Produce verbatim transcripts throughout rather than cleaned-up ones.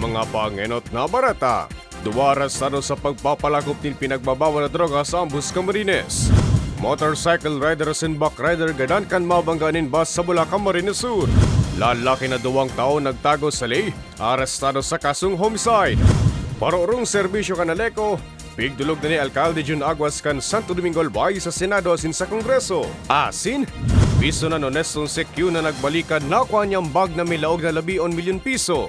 Mga pangenot na bareta. Duwa arestado sa pagpapalakop nin pinagbabawal na droga sa ambos Camarines. Motorcycle rider asin back rider gadan kan mabanggaan nin bus sa Bula, Camarines Sur. Lalaki na duwang taon nagtago sa ley, arestado sa kasong homicide. Parorong serbisyo kan Aleco, pigdolog na ni Alcalde Jun Aguas kan Santo Domingo Albay sa Senado asin sa Kongreso. Asin, piso na honestong sekyo na nagbalikan, nakua niyang bag na may laog na labi on milyon piso.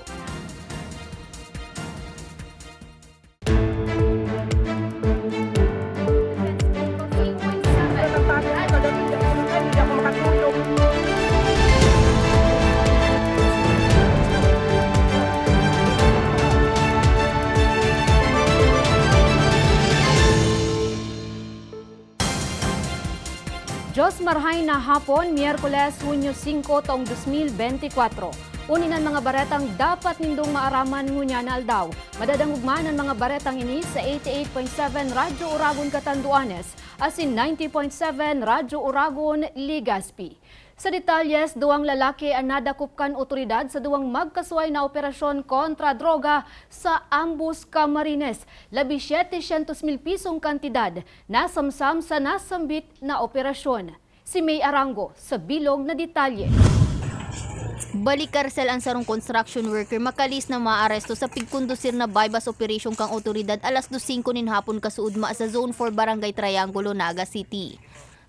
Diyos marhay na hapon, Miyerkules, Hunyo singko, taong dos mil benti kwatro. Uni nan mga baretang dapat nindong maaraman ngunyan na aldaw. Madadangog man an mga baretang ini sa eighty-eight point seven Radyo Oragon, Catanduanes, asin ninety point seven Radyo Oragon, Legazpi. Sa detalyes, duwang lalaki an nadakop kan otoridad sa duwang magkasuhay na operasyon kontra droga sa ambos Camarines. Labi siyete syentos mil pisong kantidad nasamsam sa nasambit na operasyon. Si May Arango sa bilog na detalye. Balik karsel an sarong construction worker makalihis na maaresto sa pigkondusir na buy-bust operation kan otoridad alas dos singko nin hapon kasuodma sa Zone four, Barangay Triangulo, Naga City.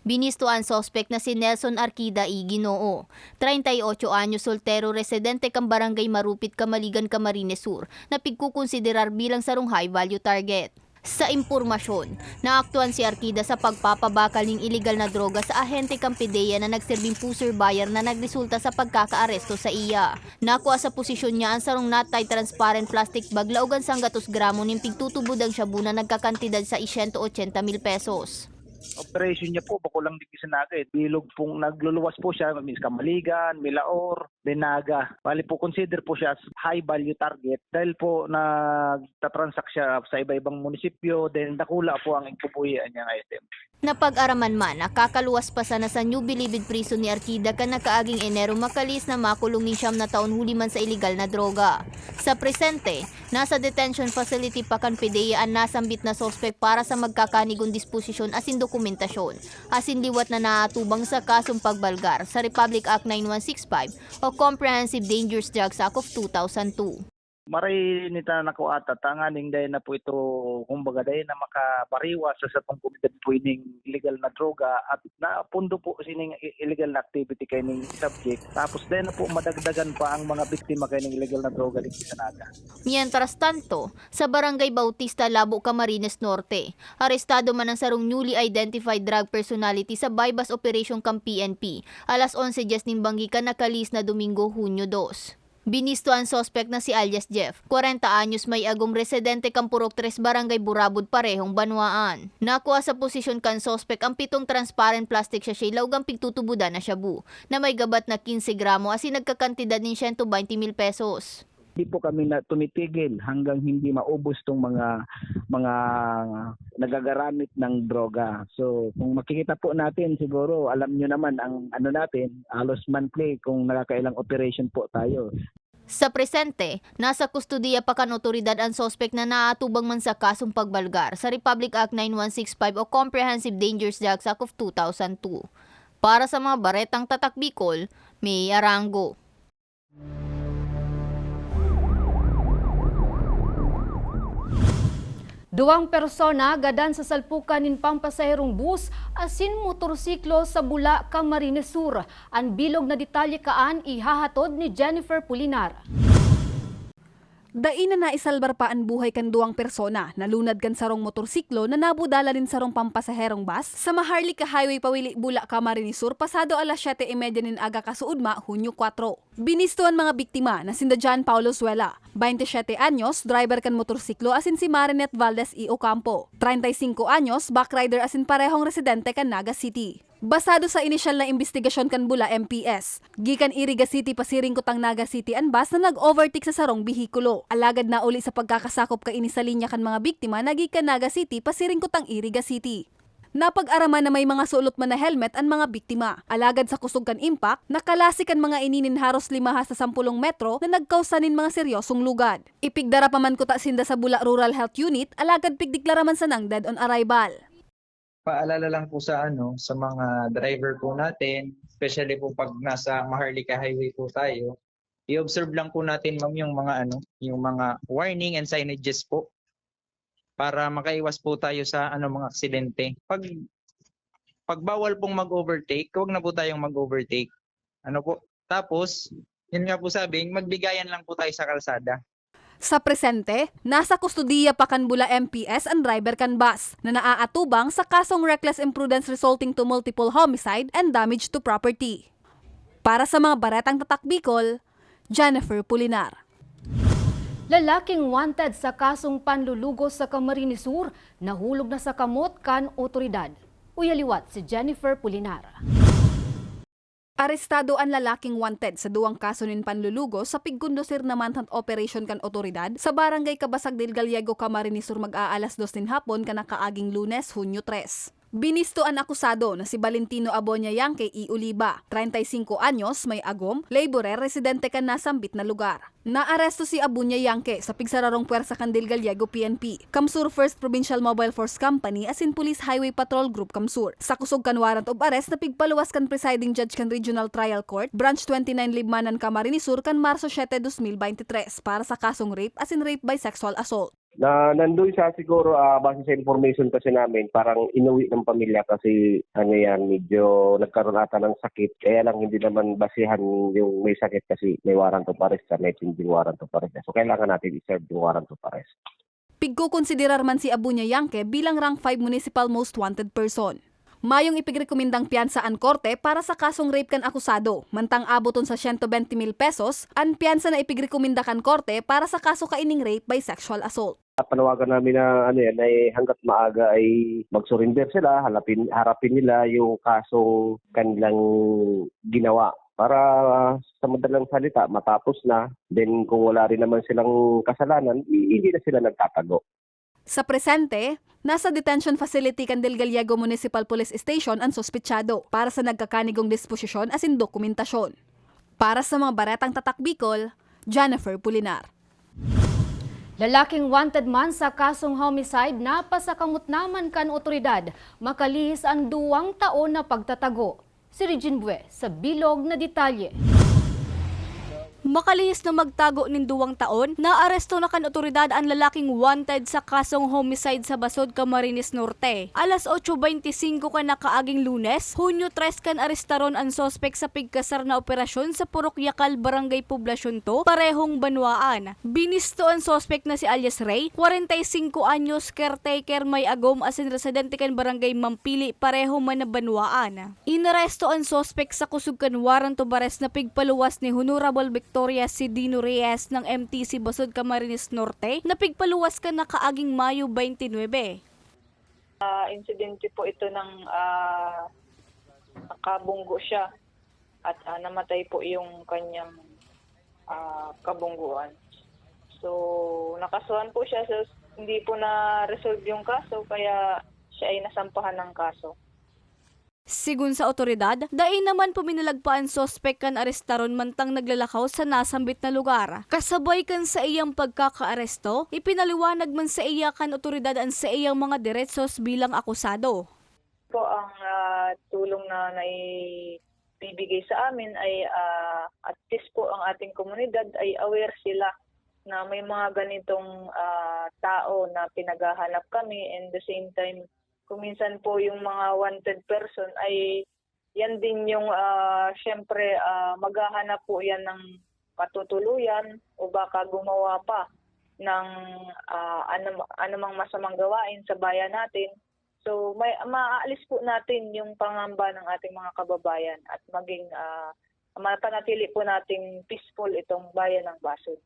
Binisto an suspek na si Nelson Arquida E. Ginoo, treinta y ocho anyos, soltero, residente kan Barangay Marupit, Camaligan, Camarines Sur, na pigkokonsiderar bilang sarong high-value target. Sa impormasyon, naaktuhan si Arquida sa pagpapabakal nin ilegal na droga sa ahente kan PDEA na nagserbing pusher buyer na nagresulta sa pagkakaaresto saiya. Nakua sa posisyon niya an sarong not tied transparent plastic bag laog an sanggatos gramo nin pigtutubod an shabu na nagkakantidad sa siyento ochenta mil pesos. Operation niya po, bako lang digdi sa Naga eh. Bilog pong nagluluwas po siya, Miss Camaligan, Milaor, then Naga. Bali po, consider po siya as high value target dahil po nagtatransact siya sa iba-ibang munisipyo, then dakula po ang igbubuhian niyang item. Napag-araman man na kakaluwas pa sana sa New Bilibid Prison ni Arquida kan nakaaging Enero makalihis na makulong nin siyam na taon huli man sa ilegal na droga. Sa presente, nasa detention facility pa kan PDEA an nasambit na suspek para sa magkakanigong disposisyon asin dokumentasyon, asin liwat na naatubang sa kasong pagbalgar sa Republic Act nine one six five o Comprehensive Dangerous Drugs Act of two thousand two. Maray nita nako ata tanganing dai na po ito, kumbaga, dai na makabariwas sa satong komunidad po ining illegal na droga at napundo po sining i-, illegal na activity kaining subject. Tapos dai na po madagdagan pa ang mga biktima kaining illegal na droga digdi sa Naga. Mientras tanto, sa Barangay Bautista, Labo, Camarines Norte, arestado man ang sarong newly identified drug personality sa buy-bust operation kan P N P, alas onse dyes nin banggi kan nakalihis na Domingo, Hunyo dos. Binisto an suspek na si alias Jeff, kwarenta anyos, may agom, residente kan Purok tres, Barangay Burabod, parehong banwaan. Nakua sa posisyon kan suspek an pitong transparent plastic sachet laog an pigtutubodan na shabu, na may gabat na quince gramo asin nagkakantidad nin siyento baynte mil pesos. Di po kami na tumitigil hanggang hindi maubos 'tong mga, mga nagagaramit ng droga. So, kung makikita po natin, siguro alam nyo naman ang ano natin, halos monthly kung nakakailang operation po tayo. Sa presente, nasa kustodiya pa kan otoridad an suspek na naatubang man sa kasong pagbalgar sa Republic Act nine one six five o Comprehensive Dangerous Drugs Act of two thousand two. Para sa mga baretang Tatak Bicol, May Arango. Duwang persona gadan sa salpukan nin pampasaherong bus asin motorsiklo sa Bula, Camarines Sur. An bilog na detalye kaan ihahatod ni Jennifer Pulinar. Dai na naisalbar pa an buhay kan duwang persona na lunad kan sarong motorsiklo na nabudalan nin sarong pampasaherong bus sa Maharlika Highway pawili Bula, Camarines Sur, pasado alas siyete y media nin aga kasuodma, Hunyo kwatro. Binisto an mga biktima na sinda John Paulo Suela, baynte siyete anyos, driver kan motorsiklo, asin si Marinette Valdez y Ocampo, treinta y cinco anyos, back rider asin parehong residente kan Naga City. Basado sa inisyal na imbestigasyon kan Bula M P S, gikan Iriga City pasiring kutang Naga City an bus na nag-overtake sa sarong behikulo. Alagad nauli sa pagkakasakop kaini sa linya kan mga biktima na gikan Naga City pasiring kutang Iriga City. Napag-araman na may mga sulot man na helmet an mga biktima. Alagad sa kusog kan impact, nakalasi kan mga ini nin haros lima hasta sampolong metro na nagkausa nin mga seryosong lugad. Ipigdara pa man kuta sinda sa Bula Rural Health Unit, alagad pigdeklara man sanang dead on arrival. Paalala lang po sa ano, sa mga driver po natin, especially po pag nasa Maharlika Highway po tayo, i-observe lang po natin, ma'am, yung mga ano, yung mga warning and signages po para makaiwas po tayo sa ano, mga aksidente. Pag pag bawal pong mag-overtake, huwag na po tayong mag-overtake. Ano po? Tapos, yun nga po sabi, magbigayan lang po tayo sa kalsada. Sa presente, nasa kustodiya pa kan Bula M P S an driver kan bus na naaatubang sa kasong reckless imprudence resulting to multiple homicide and damage to property. Para sa mga Baretang Tatak Bicol, Jennifer Pulinar. Lalaking wanted sa kasong panlulugos sa Camarines Sur nahulog na sa kamot kan otoridad. Uyaliwat si Jennifer Pulinar. Arestado an lalaking wanted sa duwang kaso nin panlulugos sa pigkondusir na manhunt operation kan otoridad sa Barangay Cabasag del Gallego, Camarines Sur, mag-aalas dos nin hapon kan nakaaging Lunes, Hunyo tres. Binisto an akusado na si Valentino Abonia Yangke y Oliva, treinta y cinco anyos, may agom, laborer, residente kan nasambit na lugar. Naaresto si Abunya Yangke sa pigsararong pwersa kan Del Gallego P N P, Camsur First Provincial Mobile Force Company asin Police Highway Patrol Group Camsur. Sa kusog kan warrant of arrest na pigpaluwas kan Presiding Judge kan Regional Trial Court, Branch twenty-nine Libmanan, Camarines Sur kan Marso siete, dos mil bente tres para sa kasong rape asin rape by sexual assault. Na nandun siya siguro, ah, base sa information kasi namin, parang inuwi ng pamilya kasi ano yan, medyo nagkaroon ata ng sakit. Kaya lang hindi naman basihan yung may sakit kasi may warrant of arrest siya, may pending warrant of arrest siya. So kailangan natin i-serve yung warrant of arrest. Pigkukonsiderar man si Abunya Yangke bilang rank five municipal most wanted person. Mayong ipigrekomendang piyansa an korte para sa kasong rape kan akusado, mantang aboton sa siyento bente mil pesos an piyansa na ipigrekomenda kan korte para sa kaso kaining rape by sexual assault. Panawagan namin na ano yan, ay hanggat maaga ay mag-surrender sila, halapin, harapin nila yung kasong kanilang ginawa para sa madalang salita, matapos na. Then kung wala rin naman silang kasalanan, i- hindi na sila nagtatago. Sa presente, nasa detention facility kan Del Gallego Municipal Police Station an suspetsado para sa nagkakanigong disposisyon asin dokumentasyon. Para sa mga Baretang Tatak Bicol, Jennifer Pulinar. Lalaking wanted man sa kasong homicide napasakamot naman kan otoridad makalihis an duwang taon na pagtatago. Si Regine Bue sa bilog na detalye. Makalihis na magtago nin duwang taon, naaresto na kan otoridad an lalaking wanted sa kasong homicide sa Basod, Camarines Norte. Alas otso bente singko kan nakaaging Lunes, Hunyo tres, kan arestaron an suspek sa pigkasar na operasyon sa Purok Yakal, Barangay Poblacion two, parehong banwaan. Binisto an suspek na si alias Ray, kwarenta y singko anyos, caretaker, may agom asin residente kan Barangay Mampili, pareho man na banwaan. Inaresto an suspek sa kusog kan warrant of arrest na pigpaluwas ni Honorable Victoria C. Dino Reyes ng M T C Basod, Camarines Norte, na pigpaluwas kan nakaaging Mayo twenty-nine. Ah, insidente po ito ng, ah, nakabunggo siya at, ah, namatay po yung kanyang, ah, kabungguan. So, nakasuhan po siya. So, hindi po na-resolve yung kaso, kaya siya ay nasampahan ng kaso. Sigon sa otoridad, dai naman puminalagpa an suspek kan arestaron mantang naglalakaw sa nasambit na lugar. Kasabay kan saiyang pagkakaaresto, ipinaliwanag man saiya kan otoridad an saiyang mga deretsos bilang akusado. Po ang, ah, tulong na naibibigay sa amin ay, ah, at least po ang ating komunidad ay aware sila na may mga ganitong, ah, tao na pinaghahanap kami, and the same time, kung minsan po yung mga wanted person ay yan din yung, ah, siyempre, ah, maghahanap po yan ng matutuluyan o baka gumawa pa ng, ah, anum-, anumang masamang gawain sa bayan natin. So, may, maaalis po natin yung pangamba ng ating mga kababayan at maging, ah, mapanatili po nating peaceful itong bayan ng Basod.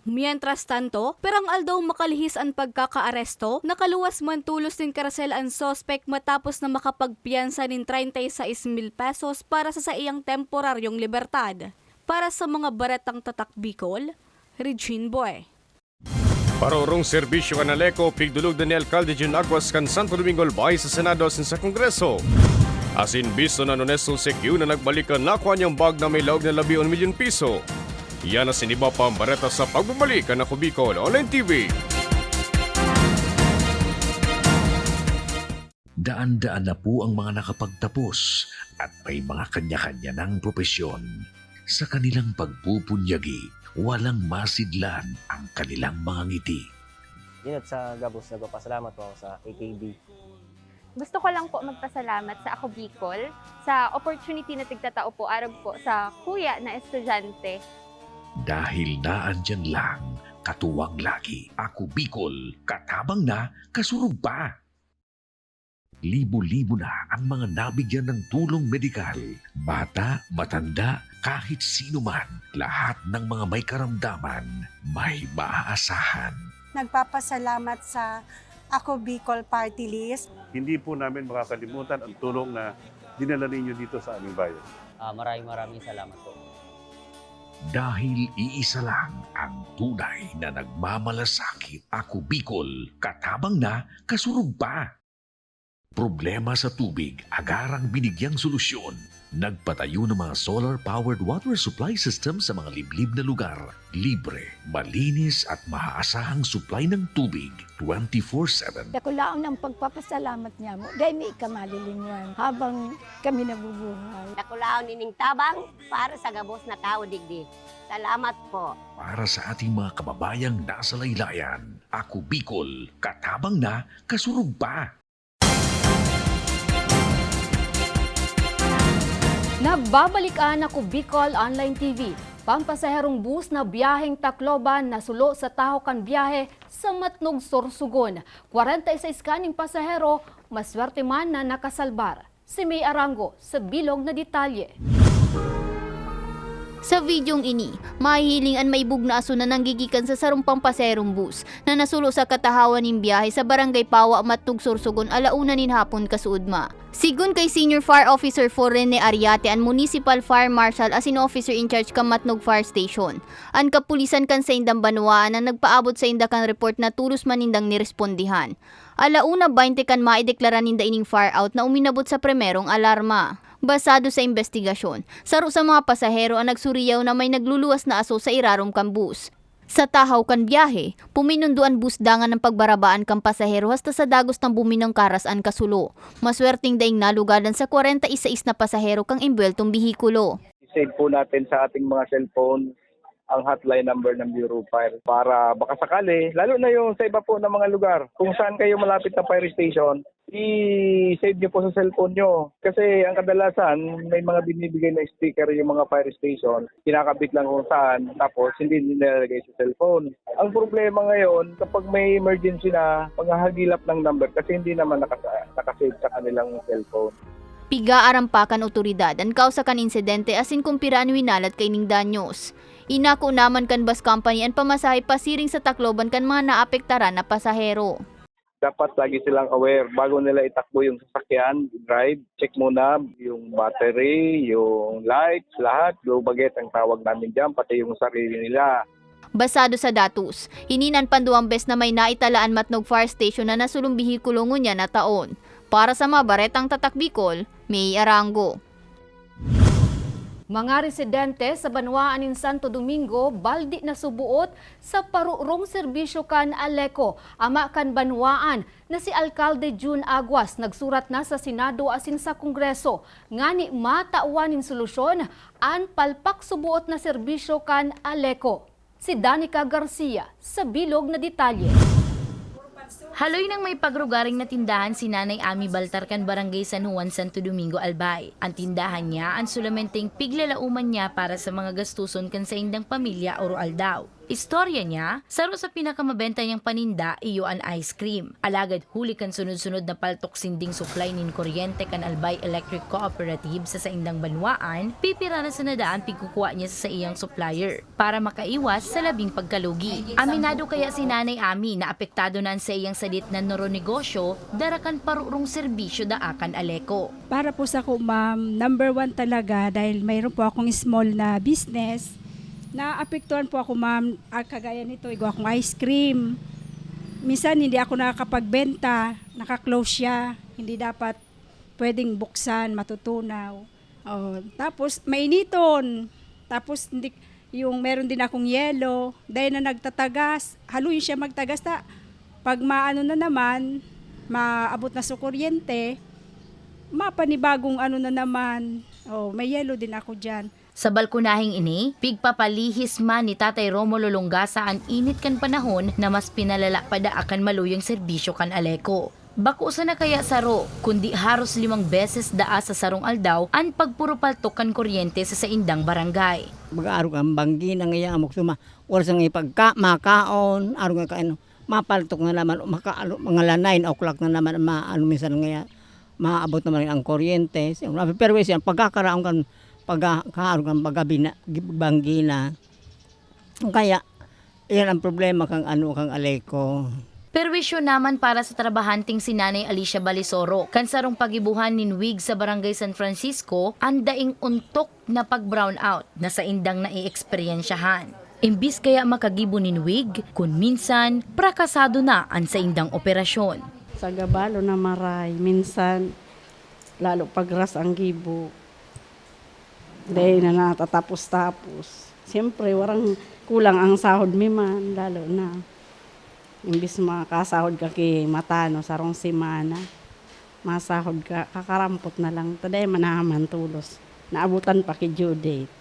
Mientras tanto, pirang aldaw makalihis an pagkakaaresto, nakaluwas man tolos nin karsel an suspek matapos na makapagpiyansa nin treinta y seis mil pesos para sa saiyang temporaryong libertad. Para sa mga Baretang Tatak Bicol, Regine Boy. Parurong serbisyo kan ALECO, pigdolog na ni Alkalde Jun Aguas kan Santo Domingo Albay sa Senado asin sa Kongreso. Asin bisto na Honesto Sekiu na nagbalik kan nakua niyang bag na may laog na labi on milyon piso. Yan asin iba pa ang bareta sa pagbabalik kan Ako Bicol Online T V. Daan-daan na po ang mga nakapagtapos at may mga kanya-kanya ng propesyon. Sa kanilang pagpupunyagi, walang masidlan ang kanilang mga ngiti. Inot sa gabos, nagpapasalamat po ako sa A K B. Gusto ko lang po magpasalamat sa Ako Bicol sa opportunity na tigtatao po arog po sa kuya na estudyante. Dahil naandyan lang, katuwang lagi, Ako Bicol, katabang na, kasurog pa. Libo-libo na ang mga nabigyan ng tulong medikal. Bata, matanda, kahit sino man, lahat ng mga may karamdaman, may maaasahan. Nagpapasalamat sa Ako Bicol Party List. Hindi po namin makakalimutan ang tulong na dinala ninyo dito sa aming bayan. Ah, maraming maraming salamat po. Dahil iisa lang ang tunay na nagmamalasakit. Ako Bicol, katabang na, kasurog pa. Problema sa tubig, agarang binigyang solusyon. Nagpatayo ng mga solar-powered water supply system sa mga liblib na lugar. Libre, malinis at maasahang supply ng tubig twenty-four seven. Dakulaon ang pagpapasalamat niya mo, dahil may ika malilingwan habang kami nabubuhay. Dakulaon nining tabang para sa gabos na tawo digdi. Salamat po. Para sa ating mga kababayang nasa laylayan, Ako Bicol, katabang na, kasurog pa. Nagbabalik an Ako Bicol Online T V. Pampasaherong bus na biyaheng Tacloban nasulo sa tahaw kan biyahe sa Matnog, Sorsogon. Kwarenta y seis kaning pasahero, maswerte man na nakasalbar. Si May Arango sa bilog na detalye. Sa videong ini, mahihiling an maibog na aso na nanggigikan sa sarong pampasaherong bus na nasulo sa katahawan nin biyahe sa Barangay Pawa, Matnog, Sorsogon, ala una nin hapon kasuodma. Sigon kay Senior Fire Officer four Rene Ariate, an Municipal Fire Marshal asin Officer in Charge kan Matnog Fire Station, an kapulisan kan saindang banwaan an nagpaabot sainda kan report na tolos man nindang nirespondihan. Ala una baynte kan maideklara ninda ining fire out na uminabot sa primerong alarma. Basado sa imbestigasyon, saro sa mga pasahero an nagsuriyaw na may nagluluwas na aso sa irarom kan bus. Sa tahaw kan biyahe, puminundo an bus dangan an pagbarabaan kan pasahero hasta sa dagos nang buminangkaras an kasulo. Maswerteng daing nalugadan sa kwarenta y seis na pasahero kan embuweltong behikulo. I-save po natin sa ating mga cellphone ang hotline number ng Bureau of Fire para baka sakali, lalo na yung sa iba po na mga lugar, kung saan kayo malapit na fire station, i-save nyo po sa cellphone nyo. Kasi ang kadalasan, may mga binibigay na sticker yung mga fire station, kinakabit lang kung saan, tapos hindi nilalagay sa cellphone. Ang problema ngayon, kapag may emergency na, maghahagilap ng number kasi hindi naman nakasa- nakasave sa kanilang cellphone. Pigaaram pa kan otoridad an kausa kan insidente asin kun pira an winalat kaining danyos. Inako naman kan bus company an pamasahe pasiring sa Tacloban kan mga naapektaran na pasahero. Dapat lagi silang aware bago nila itakbo yung sasakyan, drive, check muna yung battery, yung lights, lahat. Low budget ang tawag namin dyan, pati yung sarili nila. Basado sa datos, ini na an panduwang bes na may naitala an Matnog Fire Station na nasulong behikulo ngunyan na taon. Para sa mga Baretang Tatak Bicol, May Arango. Mga residente sa banwaan nin Santo Domingo baldi na subuot sa parurong serbisyo kan ALECO. Ama kan banwaan na si Alkalde Jun Aguas nagsurat na sa Senado asin sa Kongreso ngani matawan nin solusyon an palpak subuot na serbisyo kan ALECO. Si Danica Garcia sa bilog na detalye. Haloy nang may pagrugaring na tindahan si Nanay Ami Baltar kan Barangay San Juan, Santo Domingo, Albay. An tindahan niya an solamenteng piglalauman niya para sa mga gastuson kan saindang pamilya oro-aldaw. Istorya niya, saro sa pinakamabenta niyang paninda iyo an ice cream. Alagad huli kan sunod-sunod na paltok sinding supply nin kuryente kan Albay Electric Cooperative sa saindang banwaan, pipira na sana daan pigkukua niya sa saiyang supplier para makaiwas sa labing pagkalugi. Aminado kaya si Nanay Ami na apektado na an saiyang sadit na noronegosyo dara kan parurong serbisyo daa kan ALECO. Para po sako, ma'am, number one talaga dahil mayroon po akong small na business. Naapektuhan po ako, ma'am, ah, kagaya nito, igwa akong ice cream. Minsan hindi ako nakakapagbenta, naka-close siya, hindi dapat pwedeng buksan, matutunaw. Oh, tapos mainiton, tapos hindi, yung meron din akong yelo, dahil na nagtatagas, haluin siya magtagas ta, pag maano na naman, maabot na sa kuryente, mapanibagong ano na naman. Oh, may yelo din ako diyan. Sa balkonaheng ini, pigpapalihis man ni Tatay Romulo Longasa an init kan panahon na mas pinalala pa daa kan maluyang serbisyo kan Aleco. Bako sana kaya saro, kundi haros limang beses daa sa sarong aldaw an pagpurupaltok kan kuryente sa saindang barangay. Mag-aarog ang banggi na ngaya, amok suma, oras nga ipagka-, makaon, arog nga kain, mapaltok na naman, maka-, ano, mga la nine o'clock na naman, ma-, ano, minsan ngaya, maabot naman ang kuryente. Pero siya, pagkakaraon kan, pagkakaarog kan paggabi na, banggi na. Kaya, iyan ang problema kang ano, kang Aleco. Perwisyo naman para sa trabahanteng si Nanay Alicia Balisoro, kan sarong pagibuhan nin wig sa Barangay San Francisco, an daing ontok na pag-brownout na saindang naeeksperyensyahan. Imbis kaya makagibo nin wig, kun minsan, prakasado na an saindang operasyon. Sa gabalo na maray, minsan, lalo pagras ang gibo. Dai na natatapos-tapos. Siyempre, warang kulang ang sahod mi man, lalo na. Imbis makasahod ka ki matano, sarong semana, masahod ka, kakarampot na lang. Ta dai man naman tulos. Naabutan pa ki due date.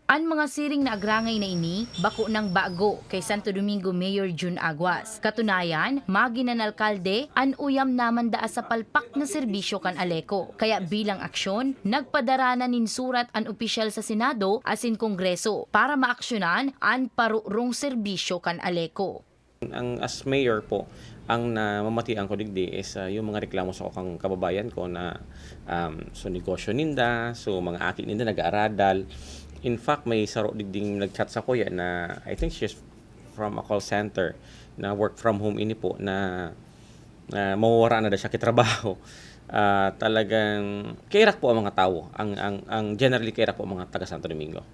An mga siring na agrangay na ini, bako nang bago kay Santo Domingo Mayor Jun Aguas. Katunayan, magin an alkalde, an uyam naman daa sa palpak na serbisyo kan Aleco. Kaya bilang aksyon, nagpadara na nin surat an opisyal sa Senado asin Kongreso para maaksyonan an parurong serbisyo kan Aleco. Ang as mayor po, ang namamatian ko digdi is, ah, yung mga reklamo sa kang kababayan ko na, um, so negosyo ninda, so mga aki ninda nag-aaradal. In fact, may saro digding nag-chat sa kuya na, I think she's from a call center, na work from home ini po, na, na mawawara na daw siya kitrabaho. Ah, talagang kairak po ang mga tawo, ang, ang, ang generally kairak po ang mga taga Santo Domingo.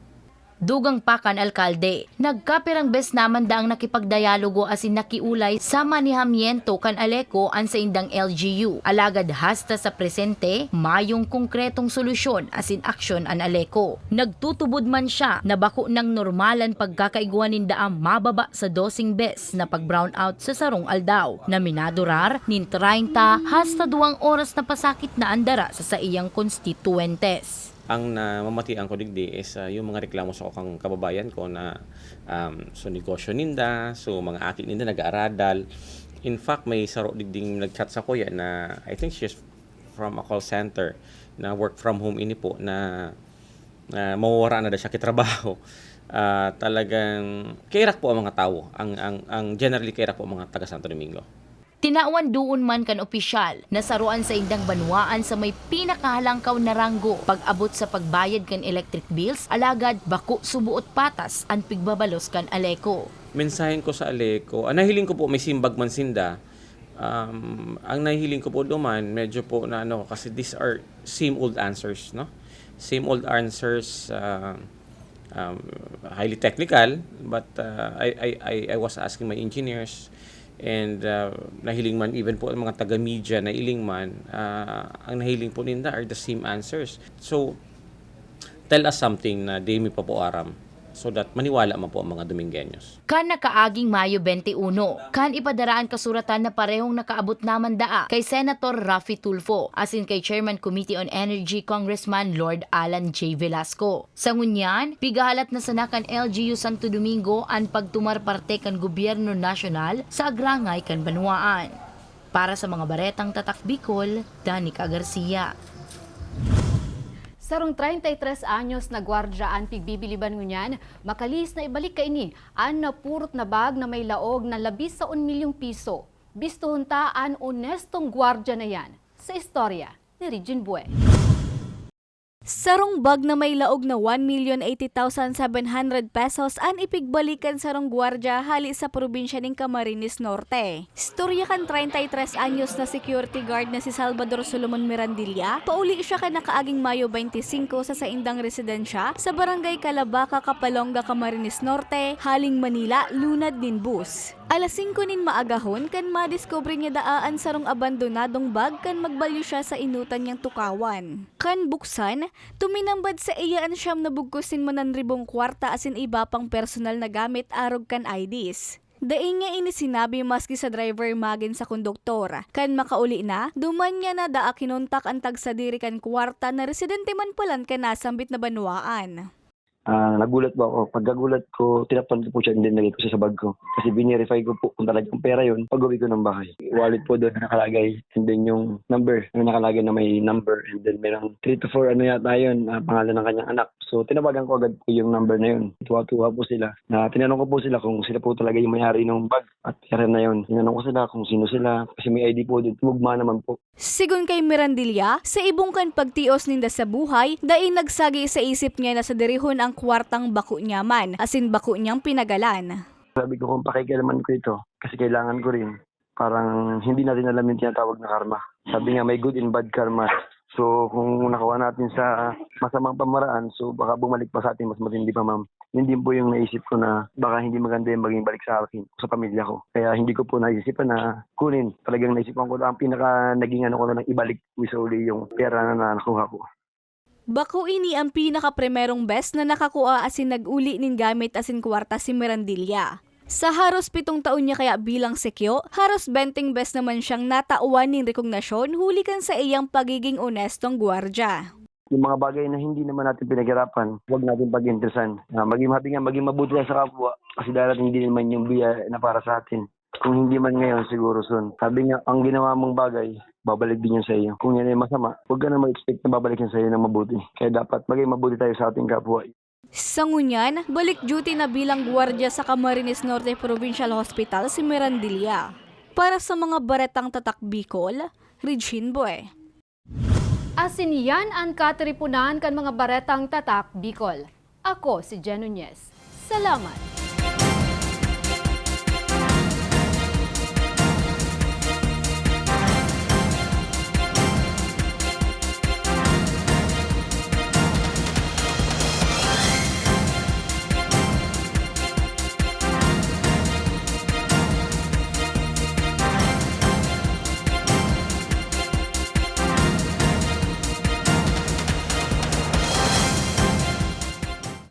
Dugang pa kan alkalde, nagkapirang bes naman daang nakipagdayalogo asin nakiolay sa manehamiento kan Aleco an saindang L G U. Alagad hasta sa presente, mayong konkretong solusyon asin aksyon an Aleco. Nagtutubod man siya na bako nang normal an pagkakaigwa ninda an mababa sa doseng bes na pag-brownout sa sarong aldaw, na minadurar nin treinta hasta duwang oras na pasakit na an dara sa saiyang konstituyentes. Ang namamatian ko digdi is, ah, yung mga reklamo sa kang kababayan ko na, um, so negosyo ninda, so mga aki ninda nag-aaradal. In fact, may saro digding nag-chat sa kuya na, I think she's from a call center, na work from home ini po, na, na mawawara na daw siya kitrabaho. Ah, talagang kairak po ang mga tawo, ang, ang, ang generally kairak po ang mga taga Santo Domingo. Tinawan doon man kan opisyal na saro an saindang banwaan sa may pinakahalangkaw na ranggo pag-abot sa pagbayad kan electric bills, alagad bako suboot patas an pigbabalos kan Aleco. Mensahen ko sa Aleco, ang nahiling ko po, may simbag man sinda. Um, ang nahiling ko po duman, medyo po na ano, kasi these are same old answers, no? Same old answers, ah, um, highly technical, but, uh, I, I, I, I was asking my engineers, and, uh, nahiling man, even po ang mga taga-media, nailing man, uh, ang nahiling po ninda are the same answers. So, tell us something na di mi pa po aram, so that maniwala man po ang mga Domingueños. Kan nakaaging Mayo twenty-one, kan ipadara an kasuratan na parehong nakaabot naman daa kay Senator Raffy Tulfo asin kay Chairman Committee on Energy Congressman Lord Alan J Velasco. Sa ngunyan, pigahalat na sana kan L G U Santo Domingo an pagtumar parte kan gobyerno nasyonal sa agrangay kan banwaan. Para sa mga baretang Tatak Bicol, Danica Garcia. Sarong treinta y tres anyos na gwardya an pigbibiliban ngunyan, makalihis na ibalik kaini an napurot na bag na may laog na labis sa un milyong piso. Bistohon ta an onestong gwardya na yan sa istorya ni Regine Bue. Sarong bag na may laog na one million eighty thousand seven hundred pesos an ipigbalik kan sarong gwardya hale sa probinsya nin Camarines Norte. Istorya kan treinta y tres anyos na security guard na si Salvador Solomon Mirandilla, pauli siya kan nakaaging Mayo twenty-five sa saindang residensya sa Barangay Calabaca, Capalonga, Camarines Norte, haling Manila, lunad nin bus. Alas singko nin maagahon kan madiskubre niya daa an sarong abandonadong bag kan magbalyo siya sa enotan niyang tukawan. Kan buksan, tuminambad saiya an siyam na bugkos nin mananribong kwarta asin iba pang personal na gamit arog kan I Ds. Dai niya ini sinabi maski sa driver magin sa konduktor. Kan makauli na, duman niya na daa kinontak an tagsadiri kan kwarta na residente man palan kan nasambit na banwaan. Ah, nagulat po ako. Pagkagulat ko, tinapan ko po siya and then nilagay ko siya sa bag ko. Kasi verify ko po kung talagang pera yun pag uwi ko ng bahay. Wallet po doon na nakalagay and then yung number na nakalagay na may number and then merong three to four ano yata yun, ah, pangalan ng kanyang anak. So tinawagan ko agad po yung number na yun. Tuwa-tuwa po sila. Na tinanong ko po sila kung sila po talaga yung may-ari ng bag at pera na yun. Tinanong ko sila kung sino sila kasi may I D po doon. Tumugma naman po. Sigon kay Mirandilla, sa ibong kan pagtios ninda sa buhay, dai nagsagi sa isip niya na sadirihon ang kwartang bako niya man, asin bako niyang pinagalan. Sabi ko kung pakikialaman ko ito, kasi kailangan ko rin. Parang hindi natin alam yung tinatawag na karma. Sabi nga may good and bad karma. So kung nakuha natin sa masamang pamaraan, so baka bumalik pa sa atin mas matindi pa, ma'am. Yun din po yung naisip ko na baka hindi maganda yung maging balik sa akin, sa pamilya ko. Kaya hindi ko po naisipan na kunin. Talagang naisipan ko na ang pinaka naging ano ko na lang ibalik sa uli yung pera na nakuha ko. Bako ini ang pinakaprimerong bes na nakakua asin nag-uli nin gamit asin kwarta si Mirandilla. Sa haros pitong taon niya kaya bilang sekyo, haros benteng bes naman siyang natawan nin rekognasyon huli kan saiyang pagiging onestong gwardiya. Yung mga bagay na hindi naman natin pinaghirapan, huwag natin pag-interesan. Ah, maging, sabi nga, maging mabuti tayo sa kapwa kasi darating din naman yung biya na para sa atin. Kung hindi man ngayon, siguro soon. Sabi nga, ang ginawa mong bagay, babalik din yan sa iyo. Kung yan ay masama, huwag ka na mag-expect na babalik yan sa iyo ng mabuti. Kaya dapat maging mabuti tayo sa ating kapwa. Sa ngunyan, balik duty na bilang gwardiya sa Camarines Norte Provincial Hospital si Mirandilla. Para sa mga baretang tatak Bicol, Regine Boy. Asin yan an katiriponan kan mga baretang tatak Bicol. Ako si Jen Nunez. Salamat!